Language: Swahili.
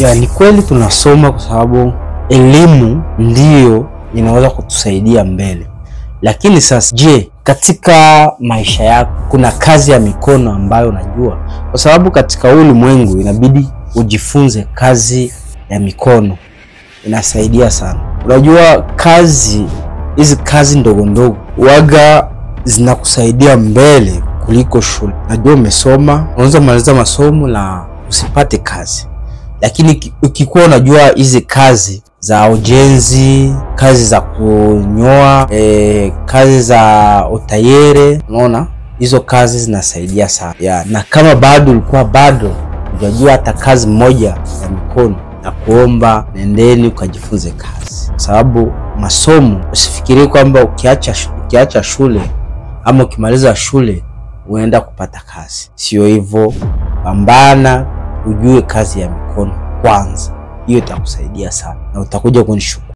Ya, ni kweli tunasoma kwa sababu elimu ndiyo inaweza kutusaidia mbele. Lakini sasa, je, katika maisha yako kuna kazi ya mikono ambayo unajua? Kwa sababu katika ulimwengu inabidi ujifunze kazi ya mikono, inasaidia sana. Unajua kazi hizi, kazi ndogo ndogo waga zinakusaidia mbele kuliko shule. Najua umesoma, unaweza maliza masomo na usipate kazi, lakini ukikuwa unajua hizi kazi za ujenzi, kazi za kunyoa, kazi za utayere, unaona hizo kazi zinasaidia sana ya. Na kama bado ulikuwa bado hujajua hata kazi moja ya mikono, na kuomba nendeni ukajifunze kazi, sababu masomo, usifikirie kwamba ukiacha shule ama ukimaliza shule unaenda kupata kazi. Sio hivyo, pambana ujue kazi ya mikono kwanza, hiyo itakusaidia sana na utakuja kunishukuru.